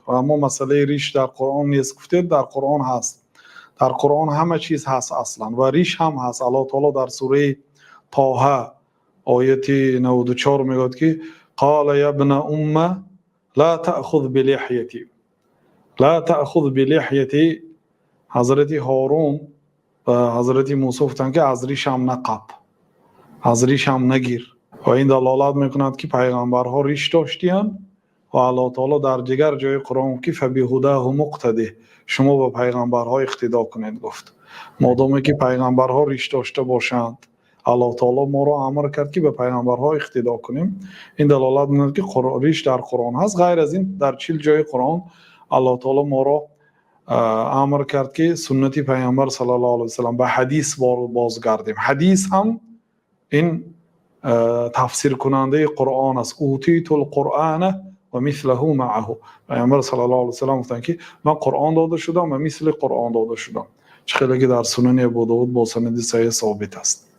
Ва аммо масъалаи риш дар Қуръон нест гуфтед, дар Қуръон ҳаст. Дар Қуръон ҳама чиз ҳаст аслан ва риш ҳам ҳаст. Аллоҳи таъоло дар сураи Тоҳо, ояти 94 мегӯяд, ки: قال يا ابن أم لا تأخذ بلحيتي لا تأخذ بلحيتي. Ҳазрати Ҳорун ба Ҳазрати Мусо гуфтанд, ки аз ришам нақаб, аз ришам нагир. Ва ин далолат мекунад, ки паёмбарҳо риш доштанд ва Аллоҳи таъоло дар дигар ҷои Қуръон, ки فبهداه مقتده, шумо ба паёмбарҳо иқтидо кунед, гуфт. Модоме ки паёмбарҳо риш дошта бошанд, Аллоҳи таъоло моро амр кард, ки ба паёмбарҳо иқтидо кунем. Ин далолат мекунад, ки риш дар Қуръон ҳаст. Ғайр аз ин, дар 40 ҷои Қуръон Аллоҳи таъоло моро амр кард, ки суннати паёмбар саллаллоҳу алайҳи васаллам, ба ҳадис бозгардем. Ҳадис ҳам ин тафсиркунандаи Қуръон аст. أوتيت القرآن ومثله معه. Паёмбар саллаллоҳу алайҳи васаллам гуфтанд, ки ман Қуръон дода шудам ва мисли Қуръон дода шудам. Чӣ хеле ки дар Сунани Абудовуд бо санади саҳеҳ собит аст.